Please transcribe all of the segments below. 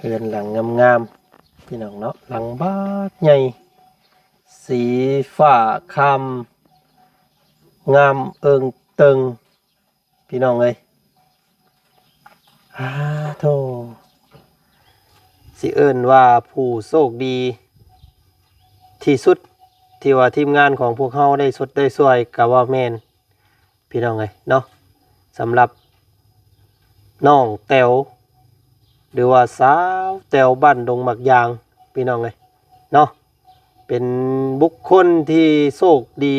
ເຮືອນຫຼັງງາມໆ ພີ່ນ້ອງເນາະ, ຫຼັງບັກໃຫຍ່ ສີຟ້າຄາມ ງາມເອີ່ງເຕີງ ພີ່ນ້ອງເອີຍ. ອາໂທ ຊິເອີ້ນວ່າຜູ້ໂຊກດີທີ່ສຸດ ທີ່ວ່າທີມງານຂອງພວກເຮົາໄດ້ຊົດໄດ້ຊ່ວຍກໍວ່າແມ່ນ ພີ່ນ້ອງເອີຍເນາະ, ສຳລັບນ້ອງແຕວ ຫຼືວ່າສາວແຕວບ້ານດົງໝາກຢາງ ພີ່ນ້ອງເອີຍເນາະ, ເປັນບຸກຄົນທີ່ໂຊກດີ.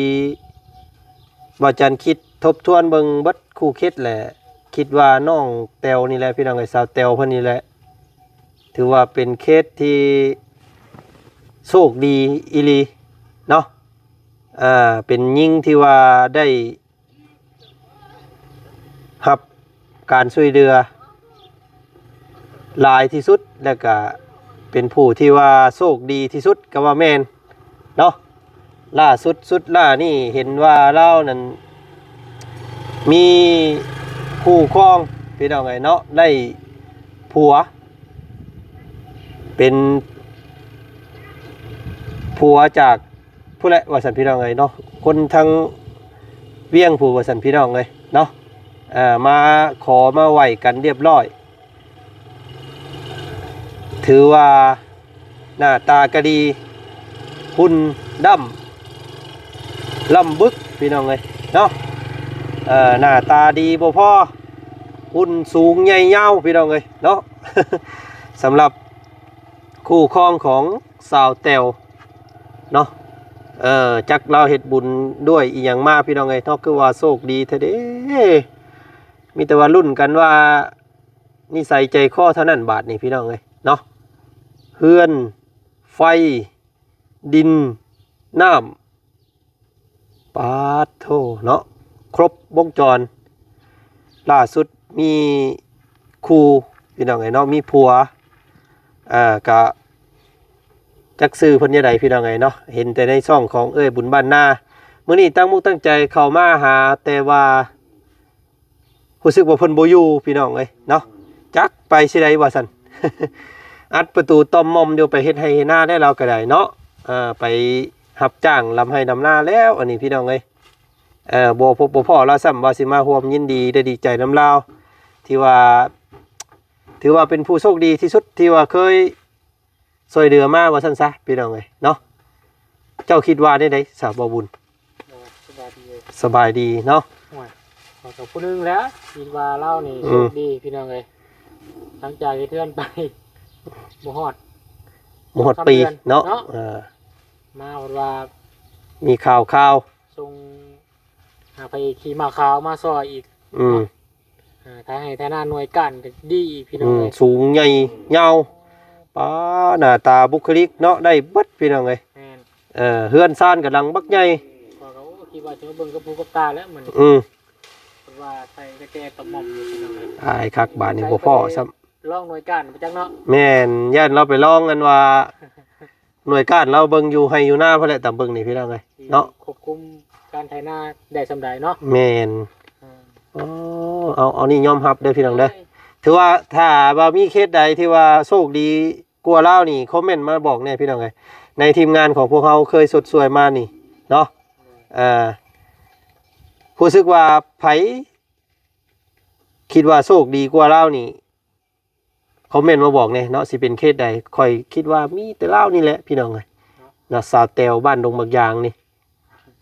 ວ່າຈັນຄິດທົບທວນເບິ່ງເບິດຄູ່ເຂດແຫຼະ, ຄິດວ່ານ້ອງແຕວນີ້ແຫຼະ ພີ່ນ້ອງເອີຍ, ສາວແຕວເພິ່ນນີ້ແຫຼະ ຖືວ່າເປັນເຂດທີ່ໂຊກດີອີ່ຫຼີເນາະ. ອ່າ ເປັນຍິງທີ່ວ່າໄດ້ ຮັບການຊ່ວຍເຫຼືອຫຼາຍທີ່ສຸດ ແລະກະເປັນຜູ້ທີ່ວ່າໂຊກດີທີ່ສຸດກໍວ່າແມ່ນເນາະ. ລ່າສຸດ ສຸດລ່ານີ້ເຫັນວ່າລາວນັ້ນມີຄູ່ຄອງ ພີ່ນ້ອງເອີຍເນາະ, ໄດ້ຜົວ ເປັນຜົວຈາກ ພຸ້ນແຫຼະວ່າຊັ້ນ ພີ່ນ້ອງເອີຍເນາະ, ຄົນທາງວຽງພຸ້ນວ່າຊັ້ນ ພີ່ນ້ອງເອີຍເນາະ. ເອີ ມາຂໍມາໄຫວ້ກັນລຽບລ້ອຍ, ຖືວ່າໜ້າຕາກະດີ, ຫຸ່ນດຳ ລຳບຶກ ພີ່ນ້ອງເອີຍເນາະ. ເອີ ໜ້າຕາດີບໍ່ພໍ ຫຸ່ນສູງໃຫຍ່ຍາວ ພີ່ນ້ອງເອີຍເນາະ. ສຳລັບຄູ່ຄອງຂອງ ສາວແຕວເນາະ. ເອີ ຈັກລາວເຮັດບຸນດ້ວຍອີ່ຫຍັງມາ ພີ່ນ້ອງເອີຍເນາະ, ຄືວ່າໂຊກດີແທ້ເດ້. ມີແຕ່ວ່າລຸ້ນກັນວ່ານິໄສໃຈຄໍເທົ່ານັ້ນບາດນີ້ ພີ່ນ້ອງເອີຍເນາະ. ເຮືອນ ໄຟ ດິນ ນ້ຳ ປາດໂທເນາະ, ຄົບວົງຈອນ. ລ່າສຸດມີຄູ່ ພີ່ນ້ອງເອີຍເນາະ, ມີຜົວ ເອີ ກະຈັກຊື່ເພິ່ນແນວໃດ ພີ່ນ້ອງເອີຍເນາະ, ເຫັນແຕ່ໃນຊ່ອງຂອງເອື້ອຍບຸນບ້ານນາ. ມື້ນີ້ຕັ້ງມຸກຕັ້ງໃຈເຂົ້າມາຫາ, ແຕ່ວ່າ ຮູ້ສຶກວ່າເພິ່ນບໍ່ຢູ່ ພີ່ນ້ອງເອີຍເນາະ, ຈັກໄປຊິໃດວ່າຊັ້ນ. ອັດປະຕູຕ່ອມໝ່ອມຢູ່, ໄປເຮັດໄຮ່ເຮັດນາແລ້ວລາວກໍໄດ້ເນາະ, ເອີ ໄປຮັບຈ້າງລຳໄຮ່ລຳນາແລ້ວ ອັນນີ້ ພີ່ນ້ອງເອີຍ. ເອີ ບໍ່ພົບບໍ່ພໍ້ລາວຊ້ຳ, ວ່າຊິມາຮ່ວມຍິນດີ ໄດ້ດີໃຈນຳລາວ ທີ່ວ່າ ຖືວ່າເປັນຜູ້ໂຊກດີທີ່ສຸດທີ່ວ່າເຄີຍ ຊ່ວຍເຫຼືອມາວ່າຊັ້ນຊະ ພີ່ນ້ອງເອີຍເນາະ. ເຈົ້າຄິດວ່າແນວໃດ ສາວບໍ່ບຸນ? ໂດຍ ສະບາຍດີເອີຍ. ສະບາຍດີເນາະ. ໂອ້ຍ ຂ້ອຍກໍຜູ້ໜຶ່ງແຫຼະ ຄິດວ່າລາວນີ້ ອືມ ໂຊກດີ ພີ່ນ້ອງເອີຍ, ຫຼັງຈາກເຮັດເຮືອນໄປ ບໍ່ຮອດ ບໍ່ຮອດປີ ສອງສາມເດືອນເນາະ. ເນາະ ເອີ ມາເພິ່ນວ່າມີຂ່າວໆ ສົ່ງ ຫາໄປຂີ່ມ້າຂາວມາຊ່ອຍອີກ ອືມ ເນາະ. ອ່າ ຖ້າໃຫ້ຖານະໜ່ວຍກ້ານກໍດີອີກ ພີ່ນ້ອງເອີຍ. ອືມ ສູງໃຫຍ່ຍາວ ປາ ໜ້າຕາບຸກຄະລິກເນາະ ໄດ້ເບິດ ພີ່ນ້ອງເອີຍ. ແມ່ນ ເອີ ເຮືອນຊານກໍຫຼັງບັກໃຫຍ່. ຂ້ອຍກໍ ໂອ້ ຄິດວ່າຊິມາເບິ່ງກັບຫູກັບຕາແລ້ວມື້ນີ້. ອືມ ເພິ່ນວ່າໃສ່ກະແຈຕະໝ່ອມຢູ່ ພີ່ນ້ອງເອີຍ. ອາຍຄັກ ບາດນີ້ບໍ່ພໍຊ້ຳ ລອງໜ່ວຍກ້ານໄປຈັກເນາະ. ແມ່ນ ຢ້ານລາວໄປລອງ ອັນວ່າ ໜ່ວຍກ້ານລາວເບິ່ງຢູ່ໄຮ່ຢູ່ນາພຸ້ນແຫຼະ ຕາມເບິ່ງນີ້ ພີ່ນ້ອງເອີຍເນາະ, ຄວບຄຸມການໄຖນາໄດ້ສ່ຳໃດເນາະ. ແມ່ນ ອ່າ ອໍ ເອົາ ເອົານີ້ຍອມຮັບເດີ ພີ່ນ້ອງເດີ. ຖືວ່າຖ້າວ່າມີເຂດໃດທີ່ວ່າໂຊກດີກວ່າລາວນີ້ ຄອມເມັນມາບອກແດ່ ພີ່ນ້ອງເອີຍ, ໃນທີມງານຂອງພວກເຮົາເຄີຍຊົດຊ່ວຍມານີ້ເນາະ. ອ່າ ຮູ້ສຶກວ່າໃຜຄິດວ່າໂຊກດີກວ່າລາວນີ້ ຄອມເມັນມາບອກແດ່ເນາະ ຊິເປັນເຂດໃດ. ຂ້ອຍຄິດວ່າມີແຕ່ລາວນີ້ແຫຼະ ພີ່ນ້ອງເອີຍເນາະ, ສາວແຕວບ້ານດົງບັກຢາງນີ້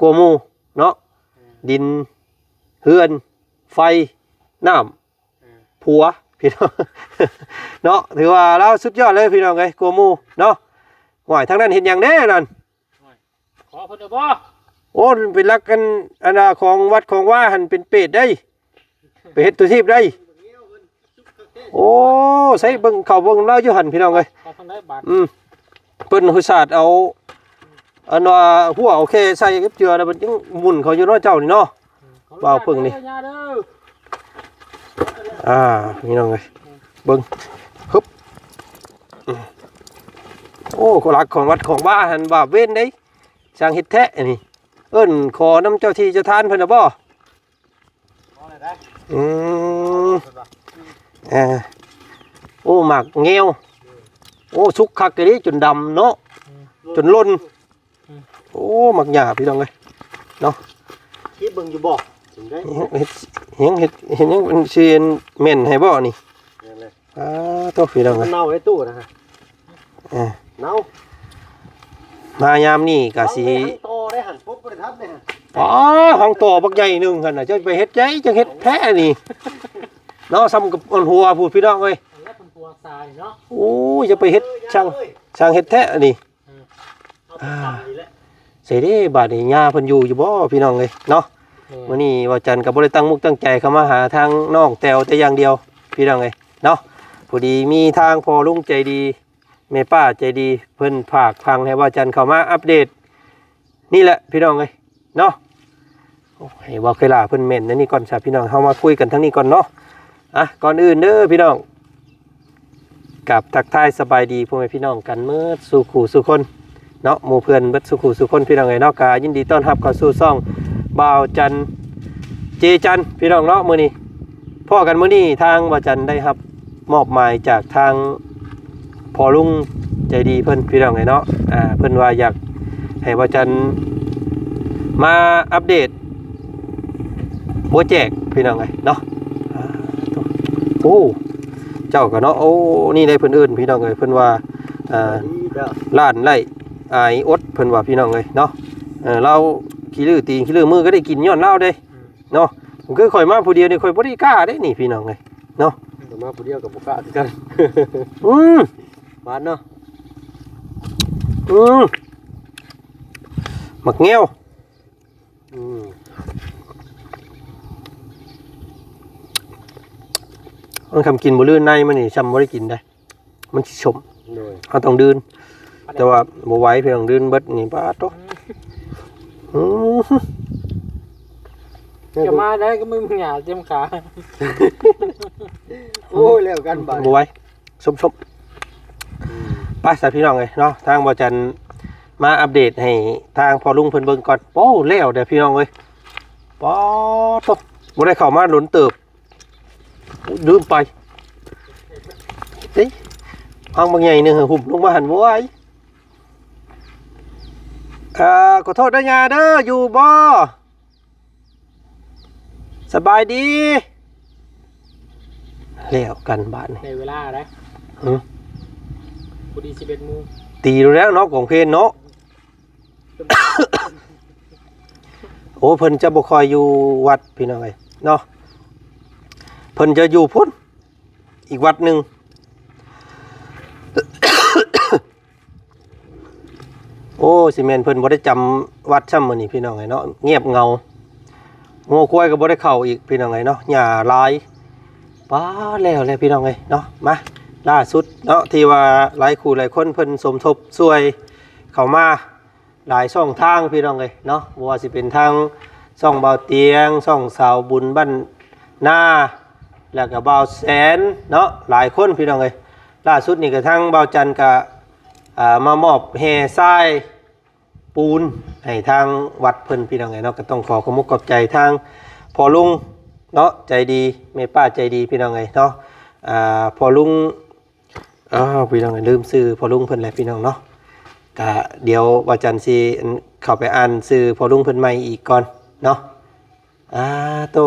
ກວ່າໝູ່ເນາະ. ດິນ ເຮືອນ ໄຟ ນ້ຳ ຜົວ ພີ່ນ້ອງເນາະ, ຖືວ່າລາວສຸດຍອດເລີຍ ພີ່ນ້ອງເອີຍ ກວ່າໝູ່ເນາະ. ໂອ້ຍ ທາງນັ້ນເຮັດຫຍັງແດ່ນັ້ນ? ໂອ້ຍ ຂໍເພິ່ນເດີບໍ່? ໂອ້ ເປັນຫຼັກອັນ ອັນນ່າ ຂອງວັດຂອງວາຫັ້ນເປັນເປດໄດ໋, ໄປເຮັດຕົວທີບໄດ໋. ໂອ້ ໃສ່ເບິ່ງ ເຂົ້າເບິ່ງລາວຢູ່ຫັ້ນ ພີ່ນ້ອງເອີຍ. ໄປທາງໃດບາດ? ອືມ ເພິ່ນອຸດສາດເອົາ ອັນວ່າຫົວເອົາແຄ່ໃສ່ກັບເຈືອ ແລ້ວມັນຍັງໝຸນເຂົາຢູ່ເນາະ ເຈົ້ານີ້ເນາະ. ອືມ ບ່າວເພິ່ງນີ້ ເດີ ອ່າ ພີ່ນ້ອງເອີຍ ເບິ່ງ ຮຶບ. ໂອ້ ຫຼັກຂອງວັດຂອງວາຫັ້ນວ່າເວັ້ນເດ້ ຊ່າງເຮັດແທ້ອັນນີ້. ເອີ້ນຂໍນຳເຈົ້າທີ່ເຈົ້າທານເພິ່ນນະບໍ່? ອືມ ເອີ ໂອ້ ໝາກແງວ ໂອ້ ສຸກຄັກອີ່ຫຼີ ຈົນດຳເນາະ ອືມ ຈົນຫຼົ່ນ ອືມ ໂອ້ ໝາກຫຍ້າພີ່ນ້ອງເອີຍເນາະ ເຮັດເບິ່ງຢູ່ບໍ່ ເຮັດ ເຮັດຫຍັງ ເຮັດ ເຮັດຫຍັງ ຊິແມ່ນໃຫ້ບໍ່ນີ້ ແມ່ນແຫຼະ ອ້າ ໂທ້ ພີ່ນ້ອງເອີຍ ມັນເນົ່າໃນຕູ້ນະ ເອີ ເນົ່າ ມາຍາມນີ້ກະຊິ ຫາງຕໍ່ໄດ້ຫັ້ນ ປົບບໍ່ໄດ້ທັນເດ້ຫັ້ນ ອໍ ຫາງຕໍ່ບັກໃຫຍ່ໜຶ່ງຫັ້ນນະ ເຈົ້າໄປເຮັດໃດ ຈັ່ງເຮັດແທ້ນີ້ ເນາະ ສ່ຳກັບອັນຫົວພຸ້ນ ພີ່ນ້ອງເອີຍ ອັນແລກເພິ່ນຫົວຊາຍເນາະ ໂອ້ຍ ຢ່າໄປເຮັດ ເອີ ຢ່າ ຊ່າງ ເອີຍ ຊ່າງເຮັດແທ້ນີ້ ເອີ ເອົາໄປຂາຍແຫຼະ ໃສເດ້ບາດນີ້ ຍ່າເພິ່ນຢູ່ຢູ່ບໍ່ ພີ່ນ້ອງເອີຍເນາະ ແມ່ນ ມື້ນີ້ບ່າວຈັນກໍບໍ່ໄດ້ຕັ້ງມຸກຕັ້ງໃຈເຂົ້າມາຫາທາງນ້ອງແຕວແຕ່ຢ່າງດຽວ ພີ່ນ້ອງເອີຍເນາະ ພໍດີມີທາງພໍ່ລຸງໃຈດີ ແມ່ປ້າໃຈດີ ເພິ່ນຝາກຝັງໃຫ້ບ່າວຈັນເຂົ້າມາອັບເດດ ນີ້ແຫຼະພີ່ນ້ອງເອີຍເນາະ ໂອ້ ໃຫ້ເວົ້າເຄີຍລາເພິ່ນແມ່ນອັນນີ້ກ່ອນຊະພີ່ນ້ອງ ເຮົາມາຄຸຍກັນທາງນີ້ກ່ອນເນາະ ອ່ະ ກ່ອນອື່ນເດີພີ່ນ້ອງ ກາບທັກທາຍສະບາຍດີພໍ່ແມ່ພີ່ນ້ອງກັນເໝິດສູ່ຄູ່ສູ່ຄົນເນາະ ໝູ່ເພື່ອນເບິດສູ່ຄູ່ສູ່ຄົນພີ່ນ້ອງເອີຍເນາະ ກະຍິນດີຕ້ອນຮັບເຂົ້າສູ່ຊ່ອງບ່າວຈັນ ເຈຈັນ ພີ່ນ້ອງເນາະ ມື້ນີ້ພໍ້ກັນ ມື້ນີ້ທາງບ່າວຈັນໄດ້ຮັບ ມອບໝາຍຈາກທາງພໍ່ລຸງໃຈດີເພິ່ນ ພີ່ນ້ອງເອີຍເນາະ ອ່າ ເພິ່ນວ່າຢາກໃຫ້ບ່າວຈັນມາອັບເດດຫົວແຈກ ພີ່ນ້ອງເອີຍເນາະ ອ່າ ໂອ້ ເຈົ້າກໍເນາະ ໂອ້ ນີ້ໄດ້ເພິ່ນເອີ້ນ ພີ່ນ້ອງເອີຍ ເພິ່ນວ່າ ອ່າ ລ້ານໄລ່ອາຍອົດ ເພິ່ນວ່າ ພີ່ນ້ອງເອີຍເນາະ ເອີ ລາວຂີ້ລືຕີນຂີ້ລືມືກໍໄດ້ກິນຍ້ອນລາວເດ້ ເນາະ ຄືຂ້ອຍມາຜູ້ດຽວນີ້ ຂ້ອຍບໍ່ໄດ້ກ້າເດ້ນີ້ ພີ່ນ້ອງເອີຍເນາະ ມາຜູ້ດຽວກໍບໍ່ກ້າຄືກັນ ອືມ ຫວານເນາະ ອືມ ໝາກແງວ ອືມ ມັນຄຳກິນບໍ່ລື່ນໃນມັນນີ້ ຊ່ຳບໍ່ໄດ້ກິນໄດ໋. ມັນຊິສົ້ມ ໂດຍ ເຮົາຕ້ອງດື່ມ ແຕ່ວ່າບໍ່ໄຫວພີ່ນ້ອງ ດື່ມເບິດນີ້ ປາດໂທ້ ອືມ ຈະມາໄດ້ກໍມຶງຫຍ້າເຕັມຂາ ໂອ້ຍ ແລ້ວກັນບາດ ບໍ່ໄຫວ ສົ້ມໆ ອືມ ໄປຊະພີ່ນ້ອງເອີຍເນາະ ທາງບ່າວຈັນມາອັບເດດໃຫ້ທາງພໍ່ລຸງເພິ່ນເບິ່ງກ່ອນ ໂອ້ ແລ້ວເດ້ພີ່ນ້ອງເອີຍ ປາດໂທ້ ບໍ່ໄດ້ເຂົ້າມາດົນເຕີບ ລືມໄປ ເອີ ຫາງບັກໃຫຍ່ໜຶ່ງຫຸບລົງມາຫັ້ນ ໂອ້ຍ ເອີ ຂໍໂທດເດີຍ່າເດີ ຢູ່ບໍ່? ສະບາຍດີ ແລ້ວກັນບາດນີ້ ໄດ້ເວລາແລ້ວ ຫື ພໍດີສິບເອັດໂມງ ຕີແລ້ວເນາະ ກອງເພນເນາະ. ໂອ້ ເພິ່ນຈະບໍ່ຄ່ອຍຢູ່ວັດພີ່ນ້ອງເອີຍເນາະ ເພິ່ນຈະຢູ່ພຸ້ນອີກວັດໜຶ່ງ ໂອ້ ຊິແມ່ນເພິ່ນບໍ່ໄດ້ຈຳວັດຊ້ຳມື້ນີ້ພີ່ນ້ອງເອີຍເນາະ ງຽບເຫງົາ ງົວຄວາຍກໍບໍ່ໄດ້ເຂົ້າອີກພີ່ນ້ອງເອີຍເນາະ ຫຍ້າຫຼາຍ ປາດ ແລ້ວແລ້ວພີ່ນ້ອງເອີຍເນາະ ມາ ລ່າສຸດເນາະ ທີ່ວ່າຫຼາຍຄູ່ຫຼາຍຄົນເພິ່ນສົມທົບຊ່ວຍເຂົ້າມາ ຫຼາຍຊ່ອງທາງພີ່ນ້ອງເອີຍເນາະ ບໍ່ວ່າຊິເປັນທາງຊ່ອງບ່າວຕຽງ ຊ່ອງສາວບຸນບ້ານນາ ແລ້ວກໍບ່າວແສນເນາະ ຫຼາຍຄົນພີ່ນ້ອງເອີຍ ລ່າສຸດນີ້ກໍທາງບ່າວຈັນກໍ ອ່າ ມາມອບແຮ່ຊາຍ ປູນໃຫ້ທາງວັດເພິ່ນພີ່ນ້ອງເອີຍເນາະ ກໍຕ້ອງຂໍຂອບອົກຂອບໃຈທາງພໍ່ລຸງເນາະ ໃຈດີແມ່ປ້າໃຈດີພີ່ນ້ອງເອີຍເນາະ ອ່າ ພໍ່ລຸງ ອ້າວ ພີ່ນ້ອງເອີຍ ລືມຊື່ພໍ່ລຸງເພິ່ນແຫຼະພີ່ນ້ອງເນາະ ກະດຽວບ່າວຈັນຊິ ອັນ ເຂົ້າໄປອ່ານຊື່ພໍ່ລຸງເພິ່ນໃໝ່ອີກກ່ອນເນາະ ອ່າ ໂຕ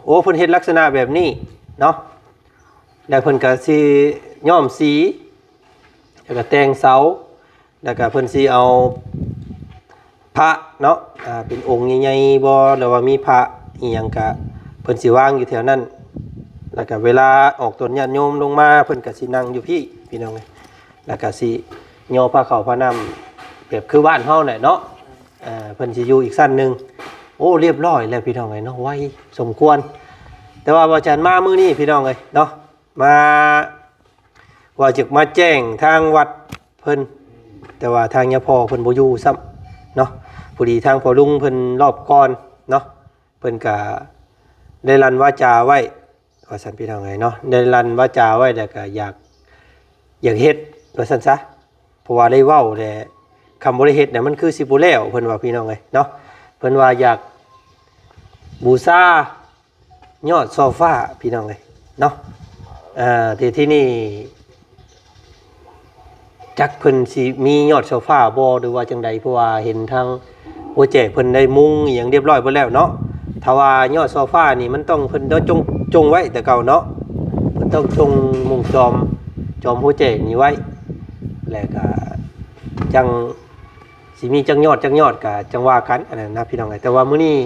ໂອ້ ເພິ່ນເຮັດລັກສະນະແບບນີ້ເນາະ ແລ້ວເພິ່ນກະຊິຍ້ອມສີ ແລ້ວກະແຕ່ງເສົາ ແລ້ວກະເພິ່ນຊິເອົາພະເນາະ ອ່າ ເປັນອົງໃຫຍ່ໆບໍ່ ຫຼືວ່າມີພະອີ່ຫຍັງກະເພິ່ນຊິວາງຢູ່ແຖວນັ້ນ ແລ້ວກະເວລາອອກຕົນຍາດໂຍມລົງມາ ເພິ່ນກະຊິນັ່ງຢູ່ພີ້ພີ່ນ້ອງເອີຍ ແລ້ວກະຊິຍໍພາເຂົ້າພານ້ຳແບບຄືບ້ານເຮົາແຫຼະເນາະ ເອີ ເພິ່ນຊິຢູ່ອີກຊັ້ນໜຶ່ງ ໂອ້ ລຽບລ້ອຍແລ້ວພີ່ນ້ອງເອີຍເນາະ ໄວສົມຄວນ ແຕ່ວ່າບ່າວຈັນມາມື້ນີ້ພີ່ນ້ອງເອີຍເນາະ ມາ ວ່າຈະມາແຈ້ງທາງວັດເພິ່ນ ແຕ່ວ່າທາງຍາພໍ່ເພິ່ນບໍ່ຢູ່ຊ້ຳເນາະ ພໍດີທາງພໍ່ລຸງເພິ່ນລອບກ່ອນເນາະ ເພິ່ນກະໄດ້ລັ່ນວາຈາໄວ້ ວ່າຊັ້ນພີ່ນ້ອງເອີຍເນາະ ໄດ້ລັ່ນວາຈາໄວ້ ແລ້ວກະຢາກ ຢາກເຮັດ ວ່າຊັ້ນຊະ ເພາະວ່າໄດ້ເວົ້າແລ້ວ ຄັນບໍ່ໄດ້ເຮັດນະ ມັນຄືຊິບໍ່ແລ້ວ ເພິ່ນວ່າພີ່ນ້ອງເອີຍເນາະ ເພິ່ນວ່າຢາກບູຊາ ຍອດຊໍຟາພີ່ນ້ອງເອີຍເນາະ ເອີ ທີ່ ທີ່ນີ້ ຈັກເພິ່ນຊິມີຍອດໂຊຟາບໍ່ ຫຼືວ່າຈັ່ງໃດ ເພາະວ່າເຫັນທາງຫົວແຈກເພິ່ນໄດ້ມຸງອີ່ຫຍັງຮຽບຮ້ອຍເບິດແລ້ວເນາະ. ຖ້າວ່າຍອດໂຊຟານີ້ມັນຕ້ອງ ເພິ່ນຕ້ອງຈົ່ງ ຈົ່ງໄວ້ແຕ່ເກົ່າເນາະ, ເພິ່ນຕ້ອງຈົ່ງມຸງຈອມ ຈອມຫົວແຈກນີ້ໄວ້ ແລ້ວກະຈັ່ງຊິມີຈັກຍອດ ຈັກຍອດກະຈັ່ງວ່າກັນ ອັນນັ້ນນະພີ່ນ້ອງເອີຍ. ແຕ່ວ່າມື້ນີ້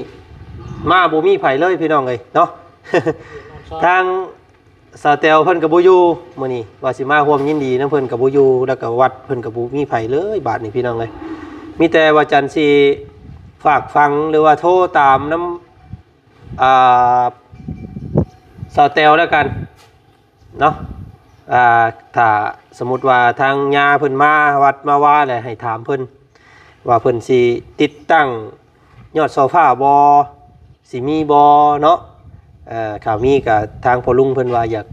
ມາບໍ່ມີໃຜເລີຍພີ່ນ້ອງເອີຍເນາະ ທາງ ສາວແຕວເພິ່ນກໍບໍ່ຢູ່ມື້ນີ້ ວ່າຊິມາຮ່ວມຍິນດີນຳເພິ່ນກໍບໍ່ຢູ່ ແລ້ວກໍວັດເພິ່ນກໍບໍ່ມີໃຜເລີຍບາດນີ້ພີ່ນ້ອງເອີຍ. ມີແຕ່ວ່າຈັນຊິຝາກຝັງ ຫຼືວ່າໂທຕາມນຳ ອ່າ ສາວແຕວແລ້ວກັນເນາະ. ອ່າ ຖ້າສົມມຸດວ່າທາງຍາເພິ່ນມາວັດມາວາ ແລ້ວໃຫ້ຖາມເພິ່ນ ວ່າເພິ່ນຊິຕິດຕັ້ງຍອດໂຊຟາບໍ່ ຊິມີບໍ່ເນາະ. ເອີ ຖ້າມີກະທາງພໍ່ລຸງເພິ່ນວ່າຢາກ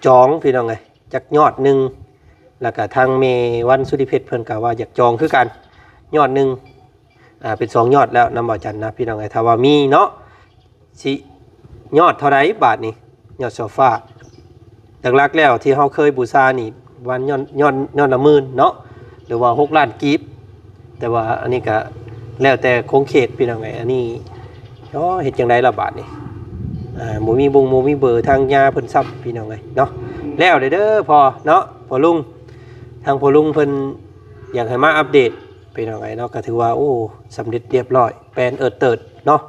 ຈອງພີ່ນ້ອງເອີຍ ຈັກຍອດໜຶ່ງ, ແລ້ວກະທາງແມ່ວັນສຸລິເພັດເພິ່ນກະວ່າຢາກຈອງຄືກັນຍອດໜຶ່ງ. ອ່າ ເປັນສອງຍອດແລ້ວນຳບໍ່ຈັນນະພີ່ນ້ອງເອີຍ. ຖ້າວ່າມີເນາະ ຊິຍອດເທົ່າໃດບາດນີ້ ຍອດໂຊຟາ? ຫຼັກໆແລ້ວທີ່ເຮົາເຄີຍບູຊານີ້ ປະມານຍອດ ຍອດ ຍອດລະໝື່ນເນາະ ຫຼືວ່າຫົກລ້ານກີບ. ແຕ່ວ່າອັນນີ້ກະແລ້ວແຕ່ຂົງເຂດພີ່ນ້ອງເອີຍ. ອັນນີ້ ໂອ້ ເຮັດຈັ່ງໃດລະບາດນີ້ ອ່າ ບໍ່ມີບົງບໍ່ມີເບີທາງຍາເພິ່ນຊ້ຳພີ່ນ້ອງເອີຍເນາະ. ແລ້ວເດີ ເດີພໍ່ເນາະ ພໍ່ລຸງ ທາງພໍ່ລຸງເພິ່ນຢາກໃຫ້ມາອັບເດດພີ່ນ້ອງເອີຍເນາະ. ກໍຖືວ່າ ໂອ້ ສຳເລັດຮຽບຮ້ອຍ ແປນເອີດເຕີດເນາະ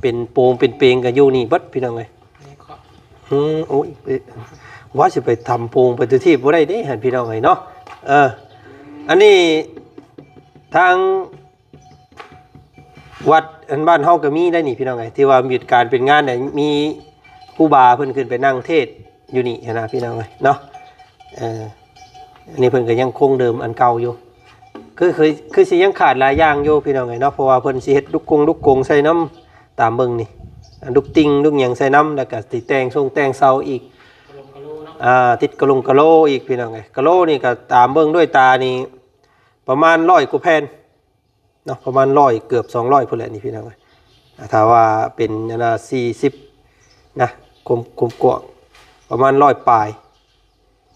ເປັນໂປງເປັນເປງກໍຢູ່ນີ້ເບິດພີ່ນ້ອງເອີຍ. ນີ້ເຄາະ ອືມ ໂອ້ຍ ເອີ ວ່າຊິໄປທຳໂປ່ງໄປທຸກທີ່ບໍ່ໄດ້ເດ້ຫັ້ນພີ່ນ້ອງເອີຍເນາະ. ເອີ ອັນນີ້ທາງວັດ ອັນ ບ້ານເຮົາກໍມີໄດ້ນີ້ພີ່ນ້ອງເອີຍ ທີ່ວ່າມີການເປັນງານໄດ້ ມີຄູບາເພິ່ນຂຶ້ນໄປນັ່ງເທດຢູ່ນີ້ຫັ້ນນະພີ່ນ້ອງເອີຍເນາະ. ເອີ ອັນນີ້ເພິ່ນກໍຍັງຄົງເດີມອັນເກົ່າຢູ່ ຄື ຄື ຄືຊິຍັງຂາດຫຼາຍຢ່າງຢູ່ພີ່ນ້ອງເອີຍເນາະ. ເພາະວ່າເພິ່ນຊິເຮັດລູກກົງລູກກົງໃສ່ນຳ ຕາມເບິ່ງນີ້ ລູກຕິ່ງລູກຫຍັງໃສ່ນຳ ແລ້ວກໍຊິແຕ່ງຊົງແຕ່ງເສົາອີກ ກະໂລງກະໂລເນາະ ອ່າ ຕິດກະໂລງກະໂລອີກພີ່ນ້ອງເອີຍ. ກະໂລນີ້ກໍຕາມເບິ່ງດ້ວຍຕານີ້ປະມານຮ້ອຍກວ່າແຜ່ນເນາະ ປະມານຮ້ອຍ ເກືອບສອງຮ້ອຍພຸ້ນແຫຼະນີ້ພີ່ນ້ອງເອີຍ. ອ່າ ຖ້າວ່າເປັນອັນນ່າ ສີ່ສິບ ນະ ຄວາມ ຄວາມກວ້າງປະມານຮ້ອຍປາຍ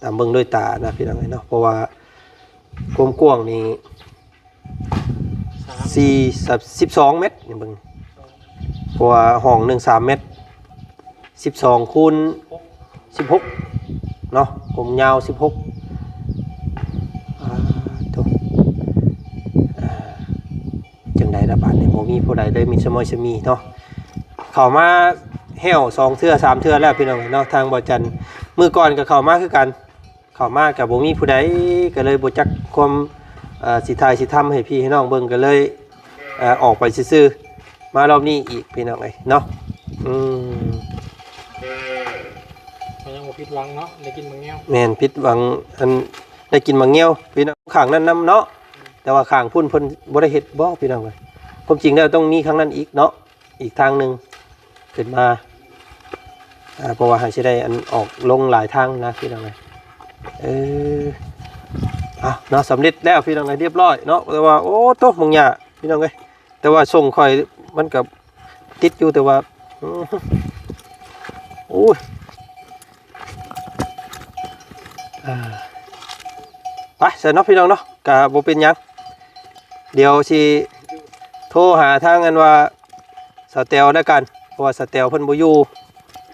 ຕາມເບິ່ງດ້ວຍຕານະພີ່ນ້ອງເອີຍເນາະ. ເພາະວ່າຄວາມກວ້າງນີ້ ສາມ ສີ່ ສິບສອງແມັດນີ້ເບິ່ງ ເພາະວ່າຫ້ອງໜຶ່ງສາມແມັດ ສິບສອງຄູນສິບຫົກເນາະ ຄວາມຍາວສິບຫົກ. ອ່າ ໂທ້ ອ່າ ຈັ່ງໃດລະບາດນີ້ ບໍ່ມີຜູ້ໃດເລີຍ ມີສະມອຍສະມີເນາະ. ເຂົ້າມາແຮ້ວສອງເທື່ອສາມເທື່ອແລ້ວພີ່ນ້ອງເອີຍເນາະ ທາງບໍ່ຈັນ. ມື້ກ່ອນກໍເຂົ້າມາຄືກັນ ເຂົ້າມາກໍບໍ່ມີຜູ້ໃດ ກໍເລີຍບໍ່ຈັກຄວາມ ເອີ ຊິຖ່າຍຊິທຳໃຫ້ພີ່ໃຫ້ນ້ອງເບິ່ງ ກໍເລີຍ ເອີ ອອກໄປຊື່ໆ. ມາລອບນີ້ອີກພີ່ນ້ອງເອີຍເນາະ. ອືມ ກໍຍັງບໍ່ຜິດຫວັງເນາະ ໄດ້ກິນໝາກແງວ. ແມ່ນ ຜິດຫວັງ ອັນ ໄດ້ກິນໝາກແງວພີ່ນ້ອງ ຂ້າງນັ້ນນຳເນາະ. ແຕ່ວ່າຂ້າງພຸ້ນເພິ່ນບໍ່ໄດ້ເຮັດບໍ່ພີ່ນ້ອງເອີຍ? ຄວາມຈິງແລ້ວຕ້ອງມີຂ້າງນັ້ນອີກເນາະ ອີກທາງໜຶ່ງຂຶ້ນມາ ອ່າ ເພາະວ່າເຮົາຊິໄດ້ອັນອອກລົງຫຼາຍທາງນະພີ່ນ້ອງເອີຍ. ເອີ ເອົາເນາະ ສຳເລັດແລ້ວພີ່ນ້ອງເອີຍ ຮຽບຮ້ອຍເນາະ. ແຕ່ວ່າ ໂອ້ໂຕ ໝາກຫຍ້າພີ່ນ້ອງເອີຍ ແຕ່ວ່າສົ່ງຂ້ອຍມັນກໍຕິດຢູ່ ແຕ່ວ່າ ອື ໂອ້ຍ ອ່າ ໄປຊັ້ນເນາະພີ່ນ້ອງເນາະ ກະບໍ່ເປັນຫຍັງ ດຽວຊິໂທຫາທາງອັນວ່າສາວແຕວແລ້ວກັນ ເພາະວ່າສາວແຕວເພິ່ນບໍ່ຢູ່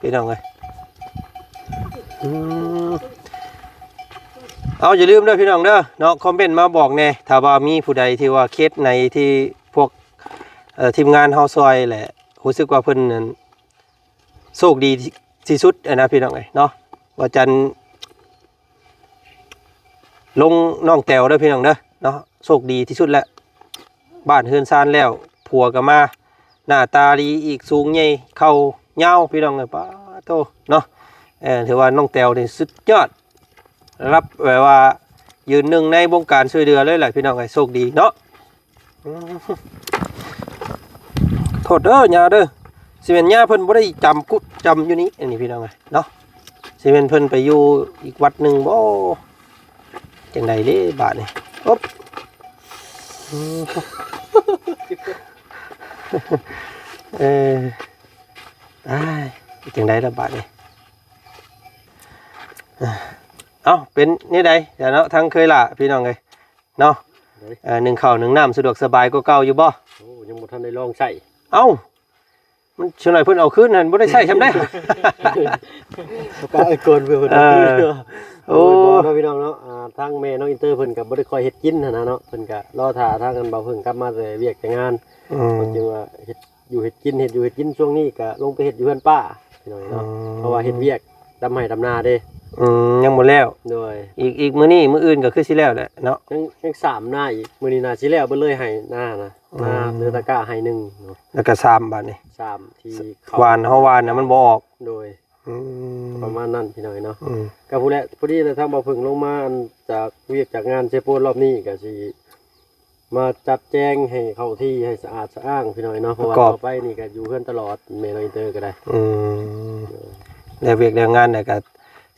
ພີ່ນ້ອງເອີຍ. ອືມ ເອົາ ຢ່າລືມເດີພີ່ນ້ອງເດີເນາະ ຄອມເມັນມາບອກແດ່ ຖ້າວ່າມີຜູ້ໃດທີ່ວ່າເຂດໃນທີ່ພວກ ເອີ ທີມງານເຮົາຊ່ອຍແຫຼະ ຮູ້ສຶກວ່າເພິ່ນນັ້ນ ໂຊກດີທີ່ສຸດຫັ້ນນະພີ່ນ້ອງເອີຍເນາະ. ວ່າຈັນລົງນ້ອງແຕວເດີພີ່ນ້ອງເດີເນາະ ໂຊກດີທີ່ສຸດແລ້ວ ບ້ານເຮືອນຊານແລ້ວ ຜົວກໍມາ ໜ້າຕາດີອີກ ສູງໃຫຍ່ ເຂົ່າຍາວພີ່ນ້ອງເອີຍ ປາໂທເນາະ. ເອີ ຖືວ່ານ້ອງແຕວນີ້ສຸດຍອດ ລະດັບແບບວ່າຢືນໜຶ່ງໃນວົງການຊ່ວຍເຫຼືອເລີຍແຫຼະພີ່ນ້ອງເອີຍ ໂຊກດີເນາະ. ໂທດເດີຍ່າເດີ ຊິແມ່ນຍ່າເພິ່ນບໍ່ໄດ້ຈຳກຸດຈຳຢູ່ນີ້ ອັນນີ້ພີ່ນ້ອງເອີຍເນາະ ຊິແມ່ນເພິ່ນໄປຢູ່ອີກວັດໜຶ່ງບໍ່ ຈັ່ງໃດເດ້ບາດນີ້. ອົບ ເອີ ອ້າຍ ຈັ່ງໃດລະບາດນີ້. ອ່າ ເອົ້າ ເປັນແນວໃດຊະເນາະ ທາງເຄີຍຫຼ້າພີ່ນ້ອງເອີຍເນາະ? ໂດຍ ເອີ ໜຶ້ງເຂົ້າໜຶ້ງນ້ຳສະດວກສະບາຍກວ່າເກົ່າຢູ່ບໍ່? ໂອ້ ຍັງບໍ່ທັນໄດ້ລອງໃຊ້. ເອົ້າ ມັນສ່ວນຫຼາຍເພິ່ນເອົາຄືນຫັ້ນ ບໍ່ໄດ້ໃຊ້ຊ່ຳໃດ. ປະກາດໄອ້ກອນເພື່ອເພິ່ນ ເອີ ໂອ້ ໂດຍ ບໍ່ເນາະພີ່ນ້ອງເນາະ. ອ່າ ທາງແມ່ນ້ອງອິນເຕີເພິ່ນກໍບໍ່ໄດ້ຄ່ອຍເຮັດກິນຫັ້ນນະເນາະ, ເພິ່ນກໍລໍຖ້າທາງອັນບ່າວເພິ່ງກັບມາແຕ່ວຽກແຕ່ງານ ອືມ ເພິ່ນຈຶ່ງວ່າເຮັດຢູ່ເຮັດກິນ ເຮັດຢູ່ເຮັດກິນ. ຊ່ວງນີ້ກໍລົງໄປເຮັດຢູ່ເຮືອນປ້າພີ່ນ້ອງເນາະ ອືມ ເພາະວ່າເຮັດວຽກ ດຳໄຮ່ດຳນາເດ້. ອືມ ຍັງບໍ່ແລ້ວ. ໂດຍ ອີກ ອີກມື້ນີ້ມື້ອື່ນກໍຄືຊິແລ້ວແຫຼະເນາະ. ຍັງ ຍັງສາມນາອີກ, ມື້ນີ້ໜ້າຊິແລ້ວເບິດເລີຍໄຮ່ນານະ. ອືມ ນາເນີຕາກ້າໄຮ່ໜຶ່ງເນາະ ແລ້ວກໍສາມບາດນີ້ ສາມທີ່ເຂົາ ຫວ່ານ ເຮົາຫວ່ານນະມັນບໍ່ອອກ. ໂດຍ ອືມ ປະມານນັ້ນພີ່ນ້ອງເນາະ. ອືມ ກໍພຸ້ນແຫຼະ ພໍດີແລ້ວທາງບ່າວເພິ່ງລົງມາ ອັນ ຈາກວຽກຈາກງານເຊໂປນລອບນີ້ ກໍຊິ ມາຈັດແຈງໃຫ້ເຂົ້າທີ່ໃຫ້ສະອາດສະອ້າງພີ່ນ້ອງເນາະ, ເພາະວ່າ ປະກອບ ຕໍ່ໄປນີ້ກໍຢູ່ເຮືອນຕະຫຼອດ ແມ່ນ້ອງອິນເຕີກໍໄດ້. ອືມ ໂດຍ ແລ້ວວຽກແລ້ວງານແລ້ວກໍ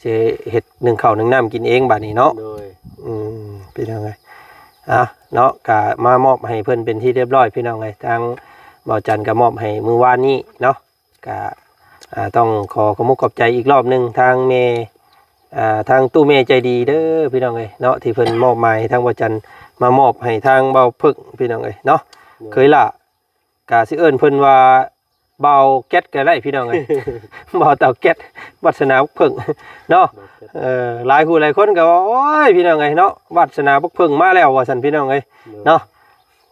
ຊິເຮັດໜຶ້ງເຂົ້າໜຶ້ງນ້ຳກິນເອງບາດນີ້ເນາະ. ໂດຍ ອືມ ພີ່ນ້ອງເອີຍ ອ່ະເນາະ ກໍມາມອບໃຫ້ເພິ່ນເປັນທີ່ຮຽບຮ້ອຍພີ່ນ້ອງເອີຍ. ທາງບ່າວຈັນກໍມອບໃຫ້ມື້ວານນີ້ເນາະ. ກະ ອ່າ ຕ້ອງຂໍຂອບອົກຂອບໃຈອີກລອບໜຶ່ງ ທາງແມ່ ອ່າ ທາງຕູ້ແມ່ໃຈດີເດີພີ່ນ້ອງເອີຍເນາະ ທີ່ເພິ່ນມອບໝາຍໃຫ້ທາງບ່າວຈັນ ມາມອບໃຫ້ທາງບ່າວເຜິ້ງພີ່ນ້ອງເອີຍເນາະ. ໂດຍ ເຄີຍລະ ກະຊິເອີ້ນເພິ່ນວ່າບ່າວແກັດກໍໄດ້ພີ່ນ້ອງເອີຍ ບ່າວເຕົາແກັດ ວາດສະໜາເຜິ້ງເນາະ. ເອີ ຫຼາຍຜູ້ຫຼາຍຄົນກໍວ່າ ໂອ້ຍ ພີ່ນ້ອງເອີຍເນາະ ວາດສະໜາເຜິ້ງມາແລ້ວ ວ່າຊັ້ນພີ່ນ້ອງເອີຍ ໂດຍ ເນາະ.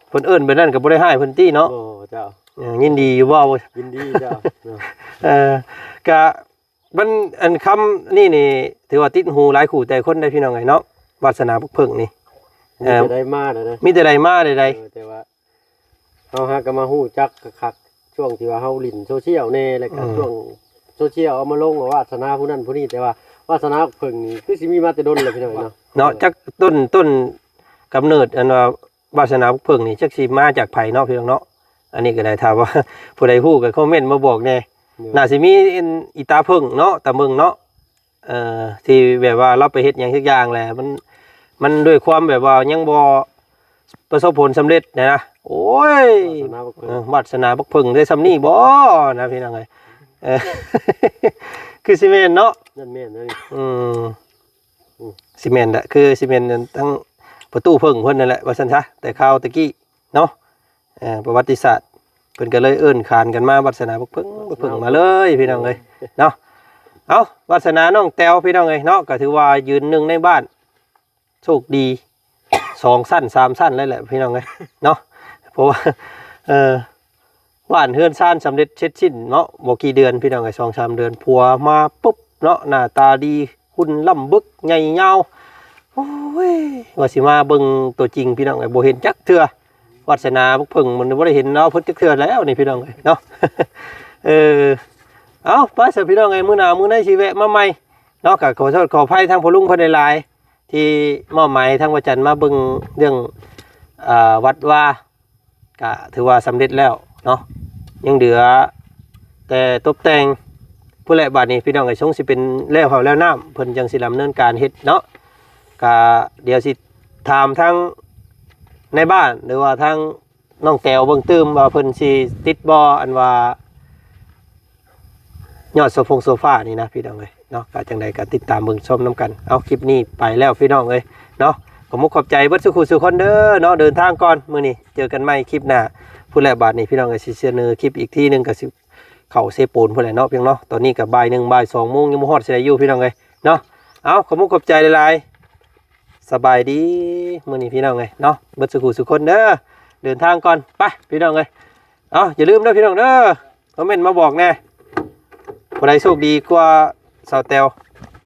ເພິ່ນເອີ້ນແບບນັ້ນກໍບໍ່ໄດ້ຮ້າຍເພິ່ນຕິເນາະ. ບໍ່ ເຈົ້າ ເອີ ຍິນດີຢູ່ບໍ່? ຍິນດີເຈົ້າ ເອີ ກະມັນ ອັນຄຳນີ້ນີ້ ຖືວ່າຕິດຫູຫຼາຍຄູ່ແຕ່ຄົນໄດ໋ພີ່ນ້ອງເອີຍເນາະ ວາດສະໜາເຜິ້ງນີ້. ມີແຕ່ ເອີ ໄດ້ມາໄດ້ ມີແຕ່ໄດ້ມາໄດ້ ເອີ ແຕ່ວ່າເຮົາຫາກໍມາຮູ້ຈັກຄັກໆ ຊ່ວງທີ່ວ່າເຮົາຫຼິ້ນໂຊຊຽວແດ່ ແລ້ວກໍ ອືມ ຊ່ວງໂຊຊຽວເອົາມາລົງວ່າວາດສະໜາຜູ້ນັ້ນຜູ້ນີ້ ແຕ່ວ່າວາດສະໜາເຜິ້ງນີ້ຄືຊິມີມາແຕ່ດົນແລ້ວພີ່ນ້ອງເອີຍເນາະ. ເນາະ ເອີ ຈັກຕົ້ນ ຕົ້ນກຳເນີດ ອັນວ່າ ວາດສະໜາເຜິ້ງນີ້ຈັກຊິມາຈາກໃຜເນາະພີ່ນ້ອງເນາະ. ອັນນີ້ກໍໄດ້ ຖ້າວ່າຜູ້ໃດຮູ້ກໍຄອມເມັນມາບອກແດ່. ໂດຍ ໜ້າຊິມີ ອັນ ອີຕາເຜິ້ງເນາະ ຕາເບິ່ງເນາະ ເອີ ທີ່ແບບວ່າລາວໄປເຮັດຫຍັງສັກຢ່າງແຫຼະ ມັນ ມັນດ້ວຍຄວາມແບບວ່າຍັງບໍ່ປະສົບຜົນສຳເລັດນະ. ໂອ້ຍ ວາດສະໜາບັກເຜິ້ງ ເອີ ວາດສະໜາບັກເຜິ້ງໄດ້ຊ່ຳນີ້ບໍ່ນະພີ່ນ້ອງເອີຍ. ເອີ ຄືຊິແມ່ນເນາະ ແມ່ນໆ ອືມ ອືມ ຊິແມ່ນແຫຼະ ຄືຊິແມ່ນທັງປະຕູເຜິ້ງເພິ່ນນັ້ນແຫຼະ ວ່າຊັ້ນຊະ ແຕ່ຄາວແຕ່ກີ້ເນາະ. ເອີ ປະຫວັດຕິສາດ ເພິ່ນກໍເລີຍເອີ້ນຂານກັນມາ ວາດສະໜາບັກເຜິ້ງ ບັກເຜິ້ງມາເລີຍພີ່ນ້ອງເອີຍເນາະ. ເອົ້າ ວາດສະໜານ້ອງແຕວພີ່ນ້ອງເອີຍເນາະ ກໍຖືວ່າຢືນໜຶ່ງໃນບ້ານ ໂຊກດີ ສອງຊັ້ນສາມຊັ້ນເລີຍແຫຼະພີ່ນ້ອງເອີຍເນາະ. ເພາະວ່າ ເອີ ບ້ານເຮືອນຊານສຳເລັດເສັດສິ້ນເນາະ ບໍ່ກີ່ເດືອນພີ່ນ້ອງເອີຍ ສອງສາມເດືອນ ຜົວມາປຸບເນາະ ໜ້າຕາດີ ຫຸ່ນລ່ຳບຶກ ໃຫຍ່ຍາວ. ໂອ້ຍ ວ່າຊິມາເບິ່ງຕົວຈິງພີ່ນ້ອງເອີຍ ບໍ່ເຫັນຈັກເທື່ອ. ວາດສະໜາບັກເຜິ້ງມັນບໍ່ໄດ້ເຫັນເນາະ ເພິ່ນຈັກເທື່ອແລ້ວນີ້ພີ່ນ້ອງເອີຍເນາະ. ເອີ ເອົ້າ ໄປຊະພີ່ນ້ອງເອີຍ ມື້ໜ້າມື້ໃນຊິແວະມາໃໝ່ເນາະ. ກໍຂໍໂທດຂໍອະໄພທາງພໍ່ລຸງເພິ່ນຫຼາຍໆ ທີ່ມອບໝາຍໃຫ້ທາງວາຈັນມາເບິ່ງເລື່ອງ ອ່າ ວັດວາ ກະຖືວ່າສຳເລັດແລ້ວເນາະ ຍັງເຫຼືອແຕ່ຕົບແຕ່ງພຸ້ນແຫຼະ. ບາດນີ້ພີ່ນ້ອງເອີຍ ຊົງຊິເປັນແລ້ວເຂົ້າແລ້ວນ້ຳ ເພິ່ນຈັ່ງຊິດຳເນີນການເຮັດເນາະ. ກະດຽວຊິຖາມທາງນາຍບ້ານ ຫຼືວ່າທາງນ້ອງແຕວເບິ່ງຕື່ມວ່າເພິ່ນຊິຕິດບໍ່ ອັນວ່າ ຍອດໂຊຟົງໂຊຟານີ້ນະພີ່ນ້ອງເອີຍເນາະ. ກໍຈັ່ງໃດກໍຕິດຕາມເບິ່ງຊົມນຳກັນ. ເອົາ ຄລິບນີ້ໄປແລ້ວພີ່ນ້ອງເອີຍເນາະ. ຂອບມຸກຂອບໃຈເບິດສູ່ຄູ່ສູ່ຄົນເດີເນາະ. ເດີນທາງກ່ອນ ມື້ນີ້ເຈີກັນໃໝ່ຄລິບໜ້າພຸ້ນແຫຼະ. ບາດນີ້ພີ່ນ້ອງເອີຍ ຊິສະເໜີຄລິບອີກທີໜຶ່ງ ກໍຊິເຂົ້າເຊໂປນພຸ້ນແຫຼະເນາະ ພີ່ນ້ອງເນາະ. ຕອນນີ້ກໍບ່າຍໜຶ່ງ ບ່າຍສອງໂມງ ຍັງບໍ່ຮອດໃສຢູ່ພີ່ນ້ອງເອີຍເນາະ. ເອົາ ຂອບມຸກຂອບໃຈຫຼາຍໆ. ສະບາຍດີ ມື້ນີ້ພີ່ນ້ອງເອີຍເນາະ ເບິດສູ່ຄູ່ສູ່ຄົນເດີ. ເດີນທາງກ່ອນ ໄປພີ່ນ້ອງເອີຍ. ເອົາ ຢ່າລືມເດີພີ່ນ້ອງເດີ ຄອມເມັນມາບອກແດ່ ຜູ້ໃດໂຊກດີກວ່າສາວແຕວ